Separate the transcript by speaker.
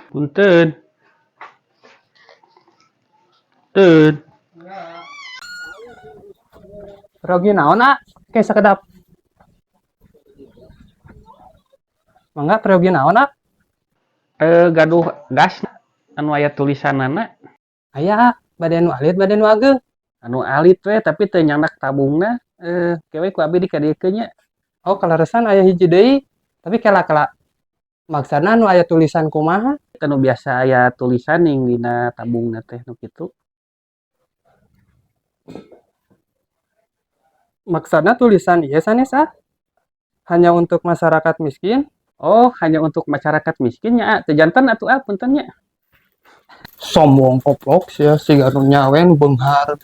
Speaker 1: Punten. Punten.
Speaker 2: Rogi naon, ah? Kayak sakedap. Mangga, peryogi naon, ah?
Speaker 1: Gaduh gas anu aya tulisanana?
Speaker 2: Aya, ah. Bade nu alit, bade nu ageng?
Speaker 1: Anu alit we, tapi teu nyandak tabungna. Ke we ku abi dikadiekeun nya.
Speaker 2: Oh, kaleresan aya hiji deui, tapi kela-kela. Maksana nu aya tulisan kumaha?
Speaker 1: Teu, nu biasa aya tulisan ning dina tabungna teh nu kitu.
Speaker 2: Maksana tulisan ieu sanes, ah? Hanya untuk masyarakat miskin.
Speaker 1: Oh, hanya untuk masyarakat miskin nya, ah. Teu janten atuh, ah, punten nya.
Speaker 2: Sombong koplok sia, siga nu nyawe nu beunghar.